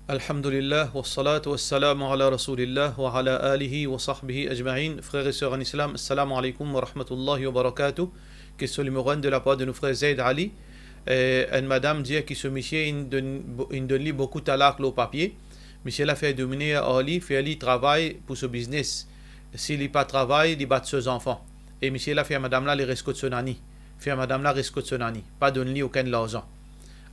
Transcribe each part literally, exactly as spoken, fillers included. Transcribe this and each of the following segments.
Alhamdulillah, wassalatu wassalamu ala Rasoulillah, wa ala alihi wa sahbihi ajmain. Frer e ser an Islam, assalamu alaikum wa rahmatullahi wa barakatuh. Kestion nimero enn de lapar de nou frer Zaid Ali. Eh, enn madam dir ki so misie inn donn, inn donn li boukou talak lor papie. Misie la fer domine ar li, fer li travay pou so biznes. Si li pa travay, li bat so zanfan. E misie la fer madam la, li res kot so nani. Fer madam la res kot so nani. Pa donn li okenn larzan.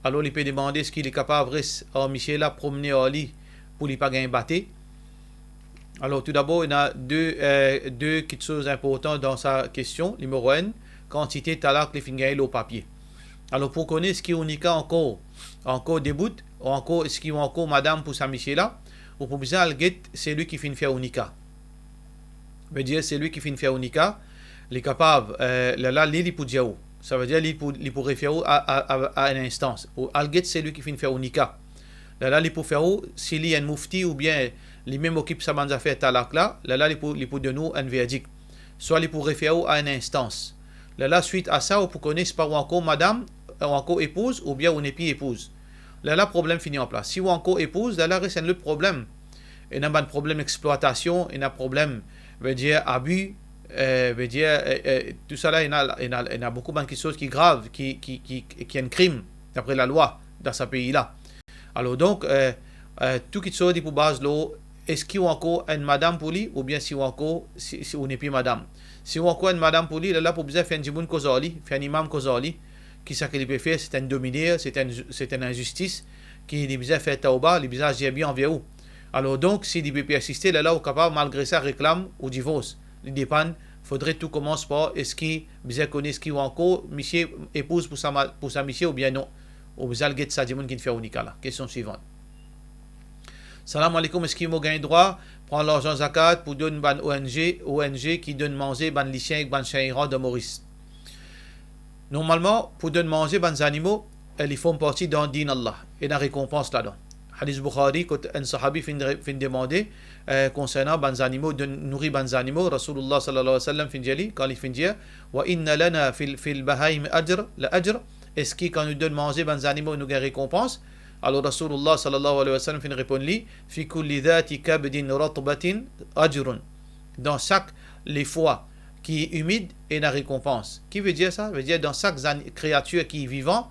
Alor li pe demande eski li kapav res ar misie la, promne ar li pou li pa gagn bate. Alor, toudabor, ena de, eh, de kiksoz inportan dan sa kestion. Nimero enn, kantite talak li finn gagne lor papie. Alor, pou kone eski ou nika ankor, ankor debout, ou ankor, eski ou ankor madam pou sa misie la, ou pou bizin al get selwi ki finn fer ou nika. Vedir, selwi ki finn fer ou nika, li kapav, eh, lerla li, li pou dir ou. Savedir, li pou, li pou refer ou a, a, a, a enn instans. Ou al get selwi ki finn fer ou nika. Lerla li pou fer ou, si li enn mufti oubien li mem okip sa bann zafer talak la, lerla li pou, li pou donn ou enn verdik. Swa li pou refer ou a enn instans. Lerla, swit a sa, ou pou kone si pa ou ankor madam, ou ankor epouz, oubien ou nepli epouz. Lerla, problem fini an plas. Si ou ankor epouz, lerla res enn lot problem. Ena bann problem explwatasion, ena problem, vedir abi, eh, vedir, eh, eh, tousala, ena, ena, ena boukou bann kiksoz ki grav, ki, ki, ki, ki enn krim, dapre lalwa, dan sa pei la. Alor donk, eh, eh, tou kiksoz li pou baz lor, eski ou ankor enn madam pou li, oubien si ou ankor, si, si ou nepli madam. Si ou ankor enn madam pou li, lerla pou bizin fer enn dimoun koz ar li, fer enn imam koz ar li, ki seki li pe fer, se enn dominer, se enn, se enn inzistis, ki li bizin fer tawba, li bizin azir bien anver ou. Alor donk, si li pe persiste, lerla ou kapav, malgre sa, reklam ou divors. Li depann, fodre tou koumans par eski, bizin kone eski ou ankor misie, epouz pou sa ma-, pou sa misie oubien non. Ou bizin al get sa dimoun ki finn fer ou nika la. Kestion swivan. Salam aleykoum, eski mo gagn drwa pran larzan zakat pou donn bann O N G, O N G ki donn manze bann lisien ek bann sien eran dan Moris? Normalman, pou donn manze bann zanimo, eh, li form parti dan din Allah, ena rekonpans ladan. Hadis Bukhari, kot enn sahabi finn re-, finn demande, eh, konsernan bann zanimo, donn, nouri bann zanimo, Rasoulullah sallallahu alayhi wa sallam finn dir li, kan li finn dir, "Wa inna lana fil, fil bahaim ajr, la ajr?" Eski kan nou donn manze bann zanimo, nou gagn rekonpans? Alor Rasoulullah sallallahu alayhi wa sallam finn reponn li, "Fi kulli dhati kabdin ratbatin ajrun." Dan sak lefwa ki imid, ena rekonpans. Ki vedir sa? Vedir dan sak zan-, kreatir ki vivan,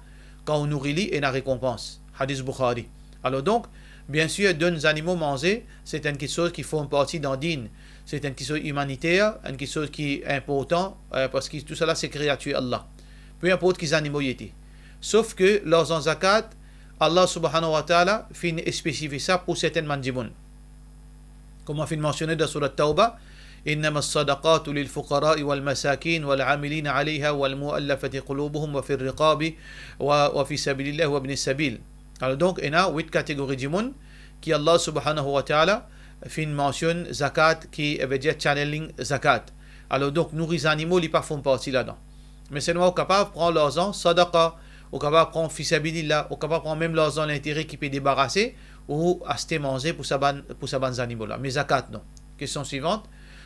kan ou nouri li, ena rekonpans. Hadis Bukhari. Alor donk, biensir, donn zanimo manze, se enn kiksoz ki form parti dan din. Se enn kiksoz imaniter, enn kiksoz ki inportan, eh, parski tousala se kreatir Allah. Pe inport ki zanimo li ete. Sof ke larzan zakat, Allah subhanahu wa ta'ala finn spesifie sa pou sertenn bann dimoun. Kouma finn mansione dan Surat Tawba, "Innama sadaqatu lil fuqara'i wal masakin wal amilina alayha wal muallafati qulubuhum wa fir riqabi wa, wa fi sabilillahi wa ibnis sabil." Alor donk, ena wit kategori dimoun ki Allah subhanahu wa ta'ala finn mansionn zakat, ki vedir channeling zakat. Alor donk, nouri zanimo, li pa form parti ladan. Me selman ou kapav pran larzan sadaqa, ou kapav pran fi sabilillah, ou kapav pran mem larzan lintere ki pe debarase, ou aste manze pou sa bann, pou sa bann zanimo la. Me zakat, non. Kestion swivan.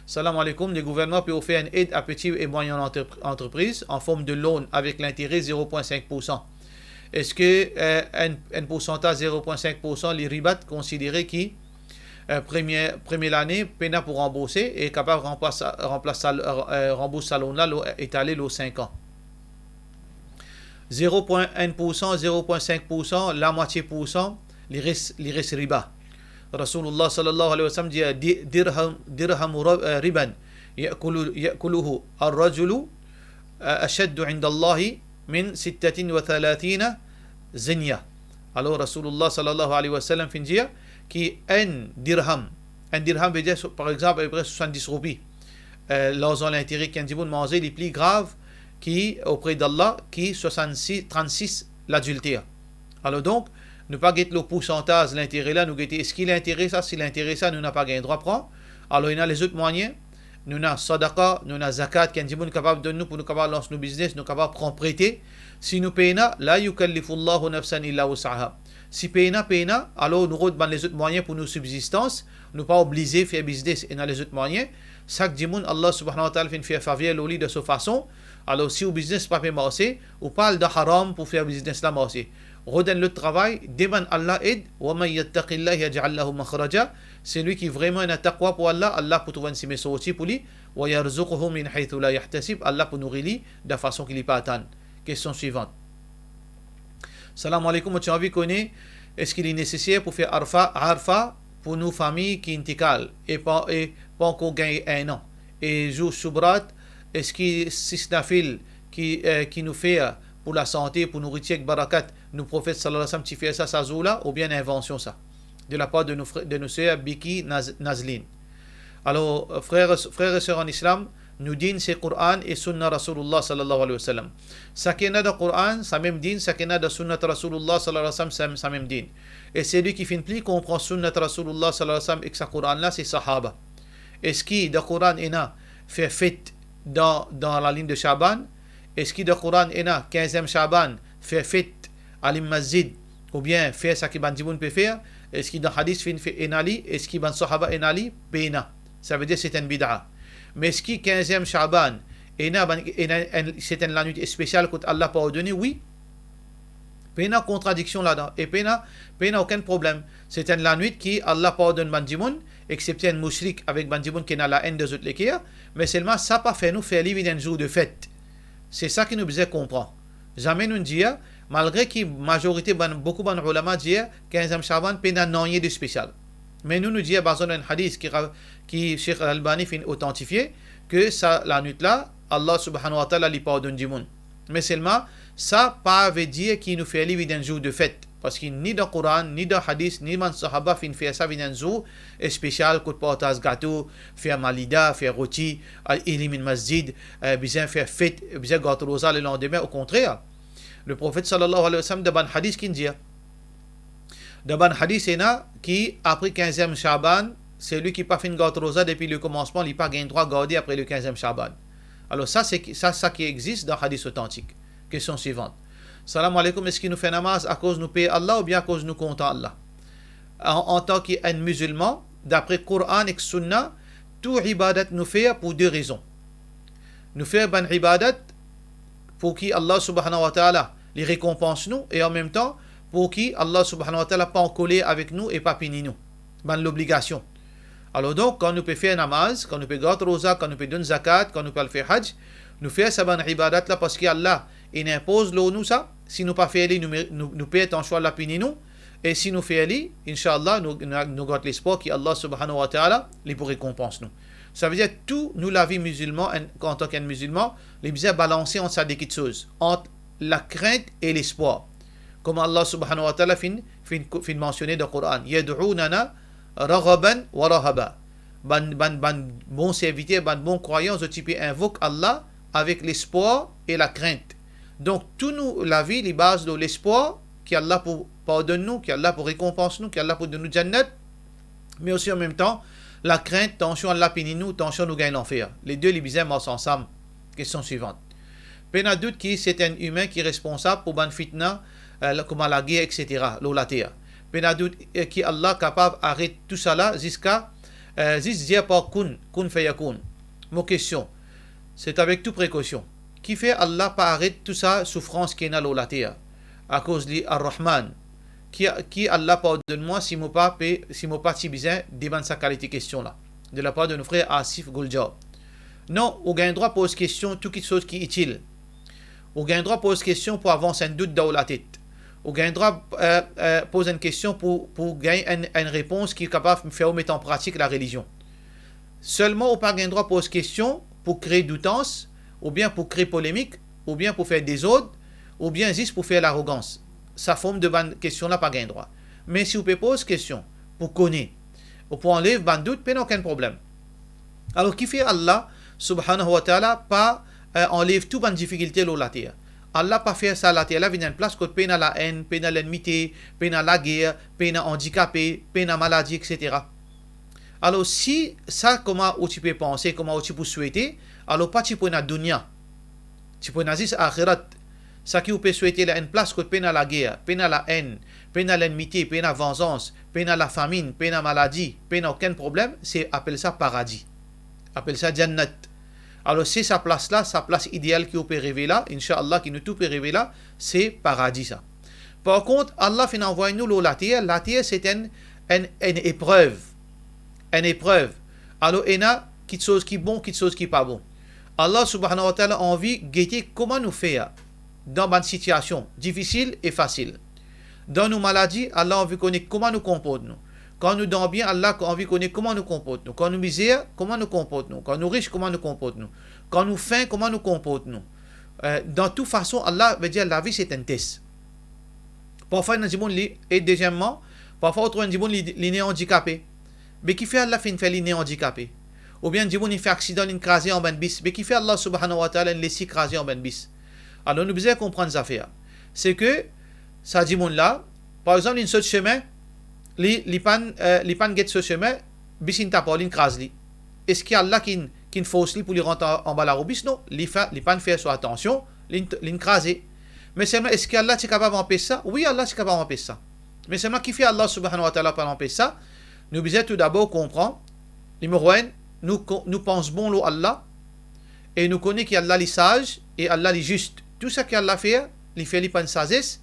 Salam aleykoum, le gouvernman pe ofer enn ed a peti e mwayenn antrepr-, antrepriz an form de loan avek lintere zero pwin sink poursan. Eski, eh, enn, enn poursantaz zero pwin sink poursan li riba konsidere ki, eh, premie, premie lane pena pou ranbourse e kapav ranplas, ranplas sa, eh, ranbours sa loan la, lor, etale lor sink an? Zero pwin enn poursan, zero pwin sink poursan, lamwatie poursan, li res, li res riba. Rasoulullah sallallahu alayhi wa sallam dir, di-, dirham, dirhamu ra-, eh, riban, ya'kulu, ya'kuluhu ar-rajulu, eh, ashaddu indallahi min sittatin wa thalathina zanya. Alor, Rasoulullah sallallahu alayhi wa sallam finn dir ki enn dirham, enn dirham vedir, so-, par exanp, apepre swasanndis roupi, eh, larzan lintere ki enn dimoun manze, li pli grav ki, opre d'Allah, ki swasann-sis, trannsis ladilter. Alor donk, nou pa get lor poursantaz lintere la, nou gete eski lintere sa, si lintere sa, nou napa gagn drwa pran. Alor, ena lezot mwayen, nou ena sadaqa, nou ena zakat, ki enn dimoun kapav donn nou pou nou kapav lans nou biznes, nou kapav pran prete. Si nou pena, la yukallifullahu nafsan illa wus'aha. Si pena, pena, alor nou rod bann lezot mwayen pou nou sibzistans, nou pa oblize fer biznes, ena lezot mwayen. Sak dimoun, Allah subhanahu wa ta'ala finn fer faver lor li dan so fason. Alor, si ou biznes pa pe marse, ou pa al dan haram pou fer biznes la marse. rod enn lot travay, demann Allah ed, wa man yattaqillaha yaj'al lahu makhraja, selwi ki vreman ena taqwa pou Allah, Allah pou trouv enn simin sorti pou li, wa yarzuqhu min haythu la yahtasib, Allah pou nouri li dan fason ki li pa atann. Kestion swivant. Salam aleykoum, mo ti anvi kone, eski li neseser pou fer arfa, arfa pou nou fami ki intikal e pa, e pa ankor gagn enn an? E zour Shubrat, eski sis nafil ki, eh, ki nou fer pou lasante, pou nouritir ek barakat, nou Profet sallallahu alayhi wa sallam ti fer sa, sa zour la, oubien envansion sa? De lapar de nou fre-, de nou ser Biki Naz-, Nazlin. Alor, frer, frer e ser an Islam, nou din se Quran e Sunna Rasoulillah sallallahu alayhi wa sallam. Sa ki ena dan Quran, sa mem din, sa ki ena dan Sunnat Rasoulillah sallallahu alayhi wa sallam, sa, sa mem din. E selwi ki finn pli konpran Sunnat Rasoulillah sallallahu alayhi wa sallam ek sa Quran la, se sahaba. Eski dan Quran ena fer fet dan, dan lalinn de Shaban? Eski dan Quran ena kinziem Shaban fer fet al masjid, oubien fer sa ki bann dimoun pe fer? Eski dan hadis finn fer ena li? Eski bann sahaba ena li? Pena. Savedir se enn bid'a. Me eski kinziem Shaban ena bann, ena enn, se enn lanwit spesial kot Allah pardone? Wi. Pena kontradiksion ladan e pena, pena okenn problem. Se enn lanwit ki Allah pardonn bann dimoun, exsepte enn moushrik avek bann dimoun ki ena laenn dan zot leker, me selman sa pa fer nou fer li vinn enn zour de fet. Se sa ki nou bizin konpran. Zame nou dir, malgre ki mazorite bann, boukou bann oulama dir, kinziem Shaban pena nanye de spesial. Me nou, nou dir, baze lor enn hadis ki ra-, ki Sheikh Al-Albani finn otantifie, ke sa lanwit la, Allah Subhanahu wa Ta'ala li pardonn dimoun. Me selman, sa pa vedir ki nou fer li vinn enn zour de fet, parski ni dan Quran, ni dan hadis, ni bann sahaba finn fer sa vinn enn zour spesial kot partaz gato, fer malida, fer roti, al, eliminn masjid, eh, bizin fer fet, bizin gard roza lelandime. Okontrer, le Profet sallallahu alayhi wa sallam, dan bann hadis ki dir, dan bann hadis ena ki apre kinziem Shaban, selwi ki pa finn gard roza depi lekomansman, li pa gagn drwa garde apre le kinziem Shaban. Alor sa, se ki, sa, sa ki existe dan hadis otantik. Kestion swivant. Salam aleykoum, eski nou fer namaz akoz nou per Allah oubien akoz nou kontan Allah? An, antan ki enn mizilman, dapre Quran ek Sunna, tou ibadat nou fer pou de rezon. Nou fer bann ibadat pou ki Allah Subhanahu wa Ta'ala li rekonpans nou, e an mem tan pou ki Allah Subhanahu wa Ta'ala pa ankoler avek nou e pa pini nou. Bann lobligasion. Alor donk, kan nou pe fer namaz, kan nou pe gard roza, kan nou pe donn zakat, kan nou pe al fer haj, nou fer sa bann ibadat la parski Allah inn inpoz lor nou sa. Si nou pa fer li, nou me-, nou, nou per tansion Allah pini nou. E si nou fer li, inshallah, nou, nou, nou gard lespwar ki Allah Subhanahu wa Ta'ala li pou rekonpans nou. Savedir tou nou lavi mizilman, enn, antan ki enn mizilman, li bizin balanse ant sa de kiksoz, ant lakrint e lespwar. Kouma Allah Subhanahu wa Ta'ala finn, finn, finn mansione dan Quran, yad'unana raghaban wa rahaba. Bann, bann, bann bon serviter, bann bon krwayan, zot ti pe invok Allah avek lespwar e lakrint. Donk tou nou lavi li baz lor lespwar ki Allah pou pardonn nou, ki Allah pou rekonpans nou, ki Allah pou donn nou jannat, me osi an mem tan lakrint, tansion Allah pini nou, tansion nou gagn lanfer. Le de li bizin mars ansam. Kestion swivant. Pena dout ki se enn imin ki responsab pou bann fitna, eh, kouma lager, et cetera, lor later. Pena dout, eh, ki Allah kapav aret tousala ziska, eh, zis dir par kun, kun fayakoun. Mo kestion, se avek tou prekosion. Kifer Allah pa aret tou sa soufrans ki ena lor later? Akoz li Ar-Rahman. Ki, ki Allah pardonn mwa si mo pa pe, si mo pa ti bizin demann sa kalite kestion la. De lapar de nou frer Asif Goldjar. Non, ou gagn drwa poz kestion tou kiksoz ki itil. Ou gagn drwa poz kestion pou avans enn dout dan ou latet. Ou gagn drwa, eh, eh, poz enn kestion pou, pou gagn enn, enn repons ki kapav fer ou met an pratik larelizion. Selman ou pa gagn drwa poz kestion pou kre doutans, oubien pou kre polemik, oubien pou fer dezord, oubien zis pou fer larogans. Sa form de bann kestion la pa gagn drwa. Me si ou pe poz kestion pou kone, ou pou anlev bann dout, pena okenn problem. Alor kifer Allah Subhanahu wa Ta'ala pa, eh, anlev tou bann difikilte lor later? Allah pa fer sa later la vinn enn plas kot pena laenn, pena lennmite, pena lager, pena andikape, pena maladi, et cetera. Alor si sa kouma ou ti pe panse, kouma ou ti pou swete, alor pa ti pou ena dunya. Ti pou ena zis axirat. Sa ki ou pe swete la, enn plas kot pena lager, pena laenn, pena lennmite, pena vanzans, pena lafaminn, pena maladi, pena okenn problem, se apel sa paradi. Apel sa jannat. Alor se sa plas la, sa plas ideal ki ou pe reve la, inshallah ki nou tou pe reve la, se paradi sa. Par kont, Allah finn anvway nou lor later, later se enn, enn, enn eprev, enn eprev. Alor, ena kitsoz ki bon, kitsoz ki pa bon. Allah subhanahu wa ta'ala anvi gete kouma nou fer dan bann sitiasion difisil e fasil. Dan nou maladi, Allah anvi kone kouma nou konport nou. Kan nou dan bien, Allah anvi kone kouma nou konport nou. Kan nou mizer, kouma nou konport nou. Kan nou ris, kouma nou konport nou. Kan nou fin, kouma nou konport nou. Eh, dan tou fason, Allah, vedir lavi se enn tes. Parfwa ena dimoun li, e deziemman, parfwa ou trouv enn dimoun li, li ne andikape. Be kifer Allah finn fer li ne andikape? Oubien enn dimoun li fer aksidan, linn kraze anba enn bis. Be kifer Allah subhanahu wa ta'ala inn les li kraze anba enn bis? Alor nou bizin konprann zafer. Se ke sa dimoun la, par exanp, linn sot sime, li, li pann, eh, li pann get so sime, bis inn tap ar li, inn kraz li. Eski Allah ki'nn, ki'nn fors li pou li rant an, anba laroubis? Non, li fer, li pann fer so atansion, linn, linn kraze. Me selman, eski Allah ti kapav anpes sa? Wi, Allah ti kapav anpes sa. Me selman, kifer Allah subhanahu wa ta'ala pann anpes sa? Nou bizin toudabor konpran, nimero enn, nou ko-, nou pans bon lor Allah, e nou kone ki Allah li saz, e Allah li zis. Tou sa ki Allah fer, li fer li par enn sazes.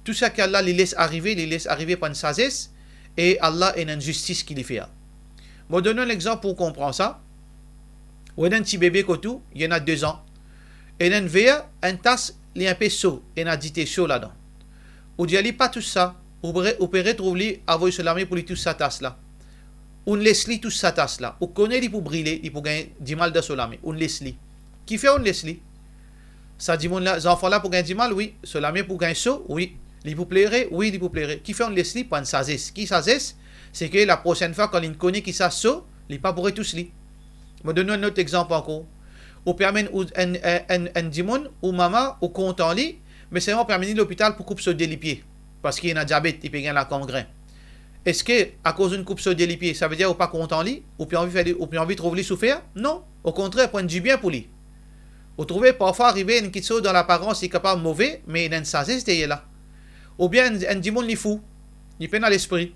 Tou sa ki Allah li les arive, li les arive par enn sazes. E Allah ena enn zistis ki li fer. Mo donn ou enn lexanp pou ou konpran sa. Ou ena enn ti bebe kot ou, li ena dezan. Ena enn ver, enn tas, li inpe so, ena dite so ladan. Ou dir li pa tous sa, ou pe re-, ou pe retrouv li avoy so lame pou li tous sa tas la. Ou'nn les li tous sa tas la. Ou kone li pou brile, li pou gagn dimal dan so lame. Ou'nn les li. Kifer ou'nn les li? Sa dimoun la, zanfan la pou gagn dimal, wi. So lame pou gagn so, wi. Li pou plere, wi, li pou plere. Kifer ou'nn les li? Par enn sazes. Ki sazes? Se ke laprosenn fwa kan li'nn kone ki sa so, li pa pou retous li. Mo donn ou enn lot lexanp ankor. Ou pe amenn ou enn, enn, enn, enn dimoun, ou mama, ou kontan li, me selman ou pe amenn li lopital pou koup so de lipie, parski li ena diabet, li pe gagn lakangren. Eski akoz ou'nn koup so de lipie, savedir ou pa kontan li, ou pe anvi fer li, ou pe anvi trouv li soufer? Non, okontrer, pou enn dibien pou li. Ou trouve, parfwa arive enn kitsoz dan laparans, li kapav move, me ena enn sazes deryer la. Oubien enn, enn dimoun li fou, li pena lespri.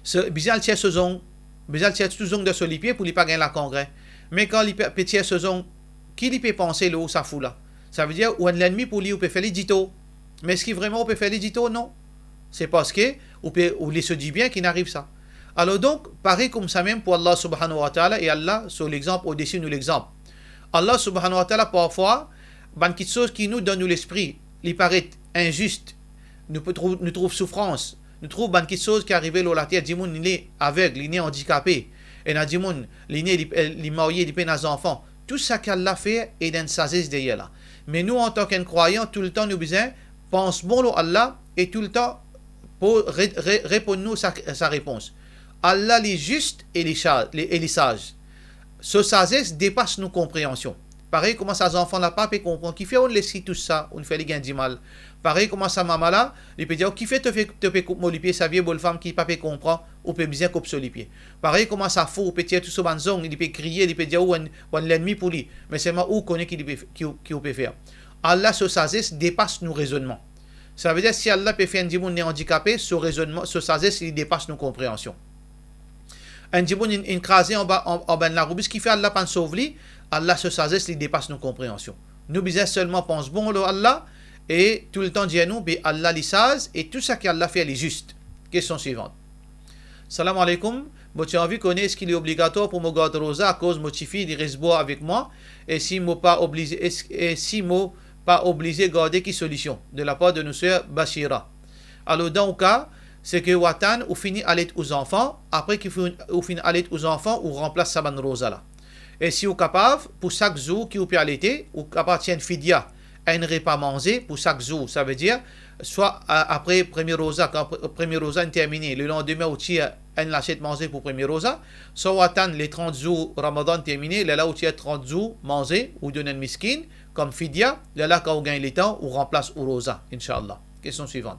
So, bizin al tir so zong, bizin al tir tou zong dan so lipie pou li pa gagn lakangren. Me kan li pe, pe tir so zong, ki li pe panse lor sa fou la? Savedir ou enn lennmi pou li, ou pe fer li ditor. Me eski vreman ou pe fer li ditor? Non. Se parski ou pe, ou les so dibien ki'nn ariv sa. Alor donk, parey koumsamem pou Allah subhanahu wa ta'ala, e Allah, so lexanp odesi nou lexanp. Allah subhanahu wa ta'ala, parfwa, bann kitsoz ki nou, dan nou lespri, li paret inzis, nou pe trouv, nou trouv soufrans, nou trouv bann kitsoz ki arive lor later, dimoun li ne aveg, li ne andikape, ena dimoun li ne, li, li marye, li pena zanfan. Tou sa ki Allah fer, ena enn sazes deryer la. Me nou, antan ki enn krwayan, toultan nou bizin pans bon lor Allah e toultan pou re-, re-, reponn nou sa, sa repons. Allah li zis e li sa-, li, e li saz. So sazes depas nou konpreansion. Parey kouma sa zanfan la pa pe konpran, kifer ou'nn les li tous sa, ou'nn fer li gagn dimal. Parey kouma sa mama la, li pe dir, kifer to pe, to pe koup mo lipie, sa vie bolfam ki pa pe konpran, ou pe bizin koup so lipie. Parey kouma sa fou, ou pe tir tou so bann zong, li pe kriye, li pe dir ou enn, ou enn lennmi pou li. Me selman ou kone ki li pe, ki, ki ou pe fer. Allah so sazes depas nou rezonnman. Savedir si Allah pe fer enn dimoun ne andikape, so rezonnman, so sazes li depas nou konpreansion. Enn dimoun inn, inn kraze anba, an, anba enn laroubis, kifer Allah pann sov li? Allah so sazes li depas nou konpreansion. Nou bizin selman pans bon lor Allah e toultan dir nou, be Allah li saz e tou sa ki Allah fer li zis. Kestion swivan. Salam aleykoum. Mo ti anvi kone eski li obligatwar pou mo gard roza akoz mo tifi li res bwar avek mwa, e si mo pa oblize, es-, e si mo pa oblize garde, ki solision? De lapar de nou ser Bashira. Alor dan ou ka, se ke ou atann ou fini alet ou zanfan, apre ki fin, ou fini alet ou zanfan, ou ranplas sa bann roza la. E si ou kapav, pou sak zour ki ou pe alete, ou kapav tir enn fidya, enn repa manze pou sak zour. Savedir, swa a-, apre premie roza, kan pre-, premie roza inn termine, lelandime ou tir enn lasiet manze pou premie roza, swa ou atann le trant zour Ramadan termine, lerla ou tir trant zour manze, ou donn enn miskin kom fidya, lerla kan ou gagn letan, ou ranplas ou roza, inshallah. Kestion swivan.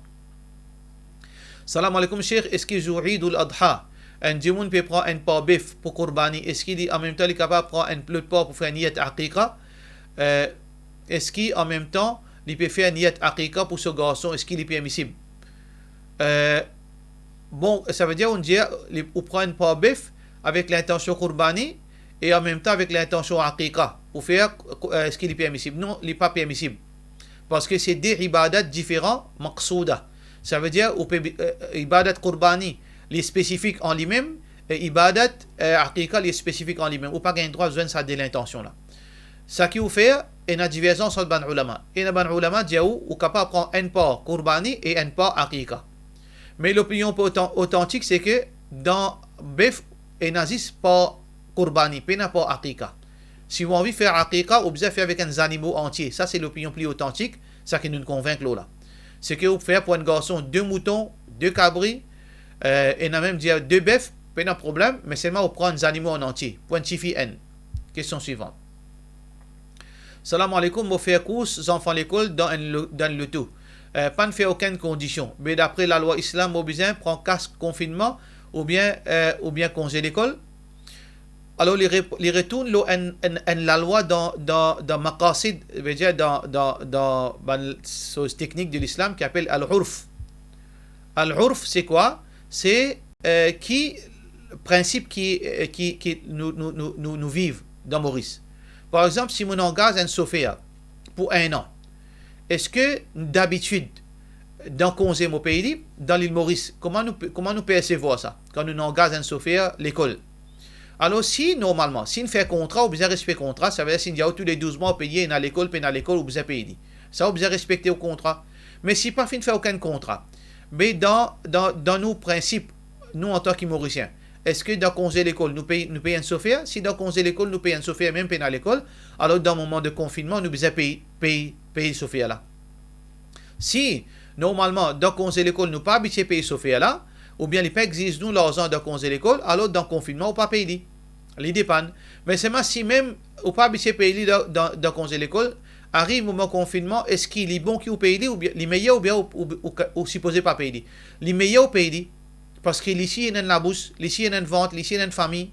Salam aleykoum Sheikh, eski zour Eid al-Adha, enn dimoun pe pran enn par bef pou kourbani, eski li anmemtan li kapav pran enn lot par pou fer niyat aqiqa? Eh, eski anmemtan li pe fer niyat aqiqa pou so garson, eski li permisib? Eh, bon, savedir, ou dir, li, ou pran enn par bef avek lintansion kourbani e anmemtan avek lintansion aqiqa pou fer, eh, eski li permisib? Non, li pa permisib. Parski se de ibadat diferan, maqsouda. Savedir, ou pe, eh, ibadat kourbani, li spesifik an limem, e ibadat, eh, aqiqa, li spesifik an limem. Ou pa gagn drwa zwenn sa de lintansion la. Seki ou fer, ena diverzans ant bann oulama. Ena bann oulama dir ou, ou kapav pran enn par kourbani e enn par aqiqa. Me lopinion pli otan-, otantik, se ke dan bef, ena zis par kourbani, pena par aqiqa. Si ou anvi fer aqiqa, ou bizin fer avek enn zanimo antie. Sa se lopinion pli otantik, seki nou konvink lor la. Seki ou fer pou enn garson, de mouton, de kabri, eh, ena mem dir de bef, pena problem, me selman ou pran enn zanimo an antie, pou enn tifi enn. Kestion swivan. Salam aleikoum, mo fer kours zanfan lekol dan enn lo-, dan enn loto. Eh, pa'nn fer okenn kondision. Be dapre lalwa Islam, mo bizin pran kas konfinnman oubien, eh, oubien konze lekol? Alor, li re-, li retourn lor enn, enn, enn lalwa dan, dan, dan maqasid, vedir dan, dan, dan bann soz teknik de Lislam ki apel al-urf. Al-urf, se kwa? Se, eh, ki prinsip ki, eh, ki, ki nou, nou, nou, nou, nou viv dan Moris. Par exanp, si mo angaz enn sofer pou enn an, eski dabitid dan konze mo pey li, dan Lil Moris, kouma nou pe-, kouma nou persevwar sa, kan nou angaz enn sofer lekol? Alor, si normalman, si nou fer kontra, ou bizin respekte kontra, savedir si nou dir ou toule douz mwa ou peye, ena lekol, pena lekol, ou bizin pey li. Sa, ou bizin respekte ou kontra. Me si pa finn fer okenn kontra, me dan, dan, dan nou prinsip, nou antan ki Morisien, eski dan konze lekol nou pey, nou pey enn sofer? Si dan konze lekol nou pey enn sofer, mem pena lekol, alor dan moman de konfinnman, nou bizin pey, pey, pey sofer la. Si, normalman, dan konze lekol, nou pa abitie pey sofer la, oubien li pa exiz nou larzan dan konze lekol, alor dan konfinnman, ou pa pey li. Li depann. Me selman si mem ou pa abitie pey li dan, dan, dan konze lekol, ariv moman konfinnman, eski li bon ki ou pey li, oubien li meyer, oubien ou, ou, ou, ou sipoze pa pey li? Li meyer ou pey li. Parski li si ena enn labous, li si ena enn vant, li si ena enn fami.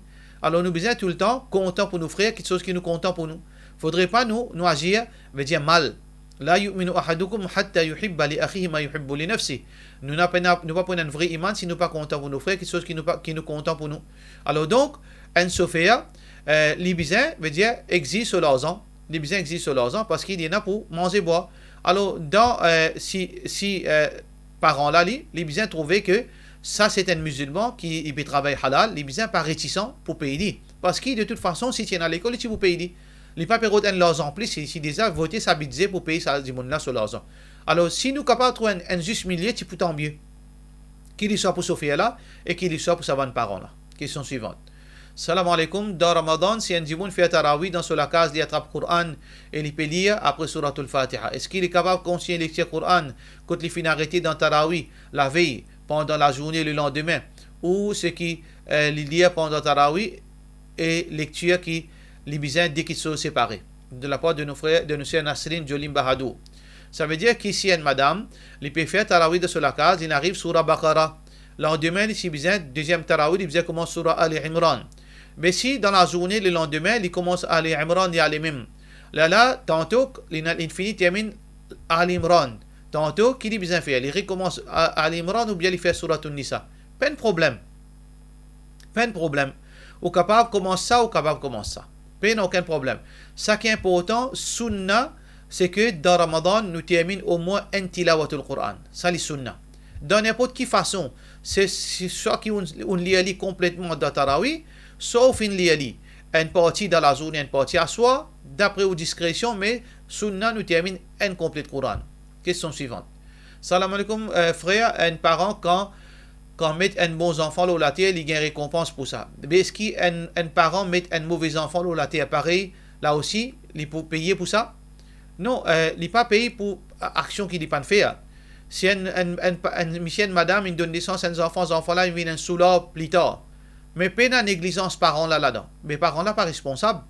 Alor nou bizin toultan kontan pou nou frer, kiksoz ki nou kontan pou nou. Fodre pa nou, nou azir, vedir mal. La yu'minu ahadukum hatta yuhibba li akhihi ma yuhibbu li nafsi. Nou na pena, nou pa pou ena enn vre iman si nou pa kontan pou nou frer, kiksoz ki nou pa, ki nou kontan pou nou. Alor donk, enn sofer, eh, li bizin, vedir, exiz so larzan. Li bizin exiz so larzan parski li ena pou manze bwar. Alor, dan, eh, si, si, eh, paran la, li, li bizin trouve ke sa se enn mizilman ki, li pe travay halal, li bizin pa retisan pou pey li. Parski, de tout fason, si ti ena lekol, li ti pou pey li. Li pa pe rod enn larzan plis, si, si deza vote sa bidze pou pey sa dimoun la so larzan. Alor, si nou kapav trouv enn, enn zis milie, ti pou tanmie. Ki li swa pou sofer la, e ki li swa pou sa bann paran la. Kestion swivan. Salam aleikoum, dan Ramadan, si enn dimoun fer tarawi dan so lakaz, li atrap Koran e li pe lir apre Souratul Fatiha, eski li kapav kontign lektir Koran kot li finn arete dan tarawi lavey, pandan lazourne, lelandime, ou seki, eh, li lir pandan tarawi e lektir ki li bizin de kiksoz separe? De lapar de nou frer, de nou ser Nasrin Jolim Bahadour. Savedir ki si enn madam, li pe fer tarawi dan so lakaz, li ariv Soura Bakara, landime, li ti bizin deziem tarawi, li bizin koumans Soura Ali Imran. Me si dan lazourne, lelandime, li koumans Ali Imran, li ale mem. Lerla, tanto li ena, li fini terminn Ali Imran. Tanto, ki li bizin fer? Li rekoumans A-, Ali Imran oubien li fer Souratoun Nisa? Pena problem. Pena problem. Ou kapav koumans sa, ou kapav koumans sa. Pena okenn problem. Saki inportan, sunna, seki dan Ramadan, nou terminn omwin enn tilawatul Koran. Sa li sunna. Dan ninport ki fason, se, se swa ki ou, ou lir li konpletman dan tarawi, swa ou finn lir li enn parti dan lazourne, enn parti aswar, dapre ou diskresion, me sunna nou terminn enn konplet Koran. Kestion swivan. Salam aleikoum, eh, frer, enn paran kan, kan met enn bon zanfan lor later, li gagn rekonpans pou sa. Be eski enn, enn paran met enn move zanfan lor later parey, la osi, li pou peye pou sa? Non, eh, li pa peye pou a-, aksion ki li pa'nn fer. Si enn, enn, enn pa-, enn misie, enn madam, inn donn nesans enn zanfan, zanfan la inn vinn enn soular pli tar. Me pena neglizans paran la ladan. Me paran la pa responsab.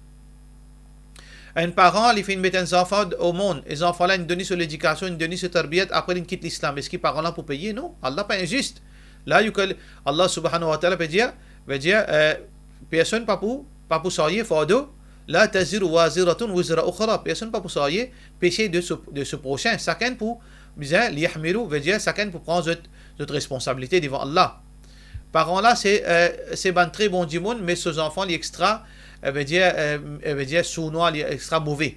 Enn paran, li finn met enn zanfan o mond, e zanfan la inn donn li so ledikasion, inn donn li so tarbiyat, apre linn kit Lislam. Eski paran la pou peye? Non, Allah pa inzis. La yukalli-, Allah subhanahu wa ta'ala pe dir, pe dir, eh, personn pa pou, pa pou sarye fardo, la taziru waziratun wizra ukhra. Personn pa pou sarye pese de so, de so prosin. Sakenn pou, bizin, liyahmilu, vedir sakenn pou pran zot, zot responsabilite devan Allah. Paran la, se, eh, se bann tre bon dimoun, me so zanfan, li extra, eh, vedir, eh, eh, vedir sournwa, li extra move.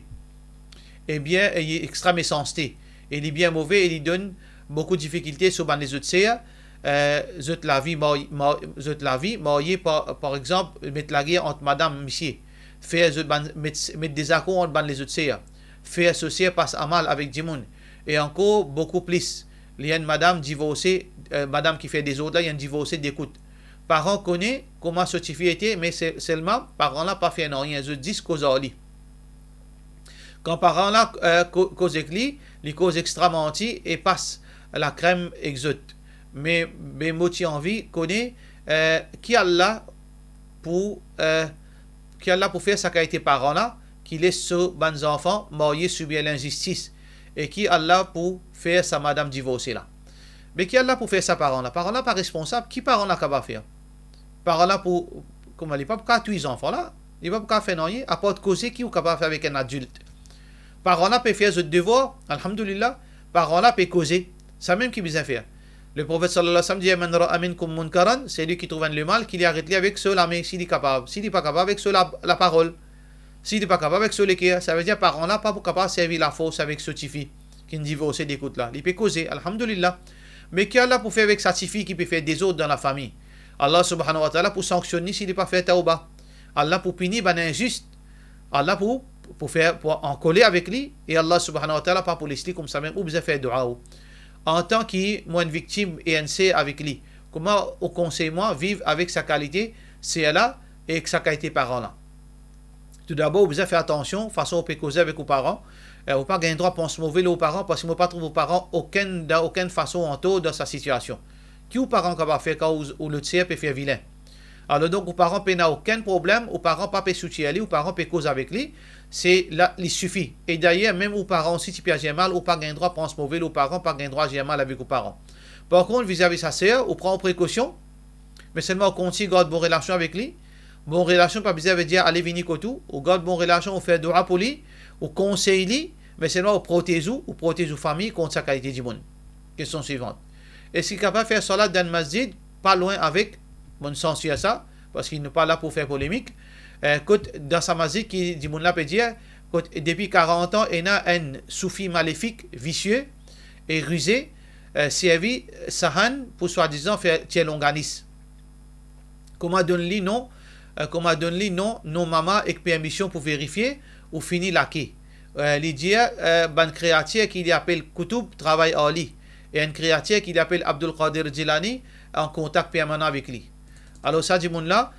ebien, li extra mesanste, e li bien move, e li donn boukou difikilte so bann lezot ser, eh, zot lavi, mar-, mar-, zot lavi marye, par, par exanp, met lager ant madam, misie, fer zot bann, met, met dezakor ant bann lezot ser, fer so ser pas amal avek dimoun, e ankor boukou plis. Li enn madam divorse, eh, madam ki fer dezord la, li enn divorse de kout. Paran kone kouma so tifi ete, me se, selman paran la pa fer nanye, zot zis koz ar li. Kan paran la, eh, ko-, koz ek li, li koz extra manti e pas lakrem ek zot. Me, me mo ti anvi kone, eh, ki Allah pou, eh, ki Allah pou fer sa kalite paran la ki les so bann zanfan marye sibir linzistis, e ki Allah pou fer sa madam divorse la. Me ki Allah pou fer sa paran la? Paran la pa responsab, ki paran la kapav fer? Paran la pou, kouma, li pa pou kapav touy zanfan la, li pa pou kapav fer nanye, apar koze ki ou kapav fer avek enn adilt. Paran la pe fer zot devwar, alhamdulillah, paran la pe koze, samem ki bizin fer. Le Profet sallallahu alayhi wa sallam dir, "Man ra'a minkum munkaran", selwi ki trouv enn lemal, ki li aret li avek so lame, si li kapav, si li pa kapav, avek so la, laparol, si li pa kapav, avek so leker. Savedir paran la pa pou kapav servi lafors avek so tifi ki'nn divorse de kout la. Li pe koze, alhamdulillah. Me ki Allah pou fer avek sa tifi ki pe fer dezord dan lafami? Allah subhanahu wa ta'ala pou sanksionn li si li pa fer tawba. Allah pou pini bann inzis. Allah pou, pou fer, pou ankole avek li, e Allah subhanahu wa ta'ala pa pou les li koumsamem. Ou bizin fer dua ou. Antan ki mo enn viktim e enn ser avek li, kouma ou konsey mwa viv avek sa kalite ser la ek sa kalite paran la? Toudabor, ou bizin fer atansion fason ou pe koze avek ou paran. Eh, ou pa gagn drwa pans move lor ou paran, parski mo pa trouv ou paran okenn, dan okenn fason antor dan sa sitiasion. Ki ou paran kapav fer kan ou, ou lot ser pe fer vilin? Alor donk, ou paran pena okenn problem, ou paran pa pe soutir li, ou paran pe koz avek li, se la, li sifi. E dayer, mem ou paran osi ti pe azir mal, ou pa gagn drwa pans move lor ou paran, pa gagn drwa azir mal avek ou paran. Par kont, vizavi sa ser, ou pran ou prekosion, me selman ou kontign gard bon relasion avek li. Bon relasion pa bizin vedir ale vini kot ou, ou gard bon relasion, ou fer dua pou li, ou konsey li, me selman ou protez ou, ou protez ou fami kont sa kalite dimoun. Kestion swivant. Eski kapav fer salat dan masjid pa lwin avek, bon, sansi a sa, parski nou pa la pou fer polemik, eh, kot dan sa masjid ki dimoun la pe dir, kot depi karant an, ena enn soufi malefik, visie e rize, eh, servi sahan pou swadizan fer tir longanis. Kouma donn li nom, eh, kouma donn li nom, nom mama ek permision pou verifie ou fini lake. Eh, li dir, eh, bann kreatir ki li apel Koutoub travay ar li, e enn kreatir ki li apel Abdul Qadir Jilani an kontak permanan avek li. Alor sa dimoun la,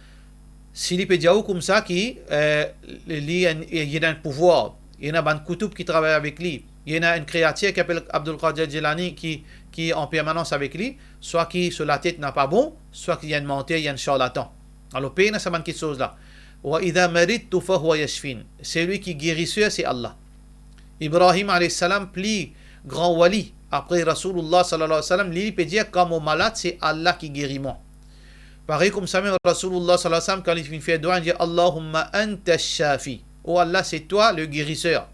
si li pe dir ou koumsa ki, eh, li enn, li ena enn pouvwar, ena bann Koutoub ki travay avek li, ena enn kreatir ki apel Abdul Qadir Jilani ki, ki an permanans avek li, swa ki so latet napa bon, swa ki li enn manter, li enn sharlatan. Alor, pena sa bann kiksoz la. "Wa idha maridtu fahuwa yashfin." Selwi ki geriser, se Allah. Ibrahim alayhis salam, pli gran wali apre Rasoulullah sallallahu alayhi wa sallam, li, li pe dir, "Kan mo malad, se Allah ki geri mwa." Parey koumsamem Rasoulullah sallallahu alayhi wa sallam, kan li finn fer dua, li dir, "Allahumma anta shafi." O Allah, c'est toi le guérisseur.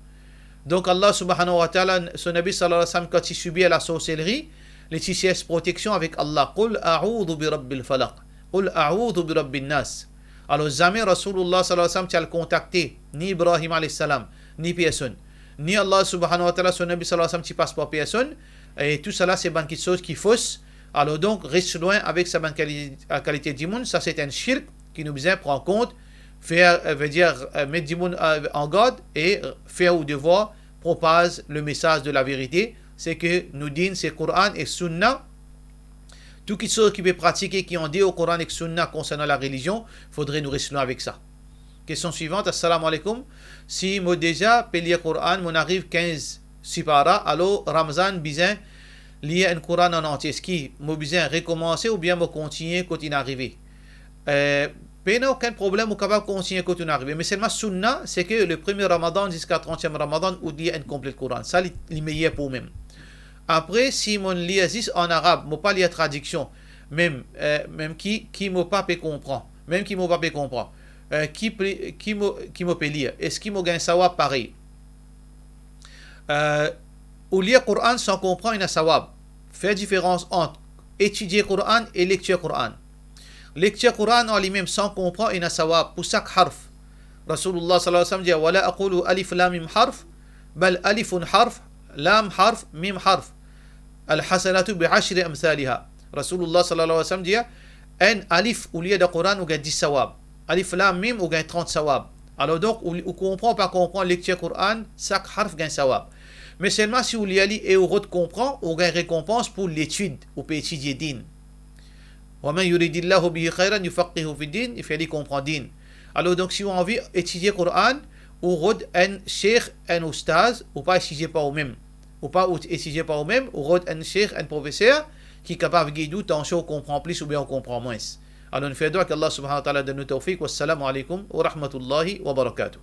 Donk Allah subhanahu wa ta'ala, so Nabi sallallahu alayhi wa sallam, kan ti sibir lasorselri, li ti sers proteksion avek Allah. "Qul a'udhu bi rabbil falaq. Qul a'udhu bi rabbin nas." Alor, zame Rasoulullah sallallahu alayhi wa sallam ti al kontakte ni Ibrahim alayhis salam, ni personn, ni Allah subhanahu wa ta'ala, so Nabi sallallahu alayhi wa sallam ti pas par personn, e tousala se bann kiksoz ki fos. Alor donk, res lwin avek sa bann kali-, kalite dimoun, sa se enn shirk ki nou bizin pran kont, fer, eh, vedir, eh, met dimoun, eh, an gard e fer ou devwar, propaz le message de la vérité, se ke nou din se Koran ek Sunna. Tou kiksoz ki pe pratike ki andeor Koran ek Sunna konsernan larelizion, fodre nou res lwin avek sa. Kestion swivant, assalamu alaykum. Si mo deza pe lir Koran, mo'nn ariv kinz sipara, alor Ramzan bizin lir enn Koran an antie. Eski mo bizin rekomanse oubien mo kontigne kot inn arive? Eh, pena okenn problem, ou kapav kontigne kot inn arive. Me selman sunna, se ke le premie Ramadan ziska trantiem Ramadan, ou lir enn konple Koran. Sa li, li meyer pou oumem. Apre, si mo'nn lir zis an arab, mo pa lir tradiksion, mem, eh, mem ki, ki mo pa pe konpran, mem ki mo pa pe konpran, eh, ki pe, ki mo, ki mo pe lir? Eski mo gagn sawab parey? Eh, ou lir Koran san konpran, ena sawab. Fer diferans ant etidie Koran e lektir Koran. Lektir Koran an limem san konpran, ena sawab pou sak harf. Rasoulullah sallallahu alayhi wa sallam dir, "Wa la aqulu alif lam mim harf, Bal alifun harf, lam harf, mim harf. Al hasanatu bi ashri amthaliha. Rasulullah sallallahu alayhi wa sallam dir, enn alif ou lir dan Koran, ou gagn dis sawab. Alif lam mim, ou gagn trant sawab. Alor donk, ou, ou konpran ou pa konpran lektir Koran, sak harf gagn sawab. Me selman si ou lir li e ou rod konpran, ou gagn rekonpans pou letid, ou pe etidie din. Wa man yuridillahu bihi khayran yufaqqihhu fid din, li fer li konpran din. Alor donk, si ou anvi etidie Koran, ou rod enn sheikh, enn oustaz, ou pa etidie par ou mem. Ou pa ou etidie par ou mem, ou rod enn sheikh, enn profeser ki kapav gid ou, tansion ou konpran plis oubien ou konpran mwins. Alor nou fer dwa ki Allah subhanahu wa ta'ala donn nou tawfik. Wassalamu alaykum wa rahmatullahi wa barakatuh.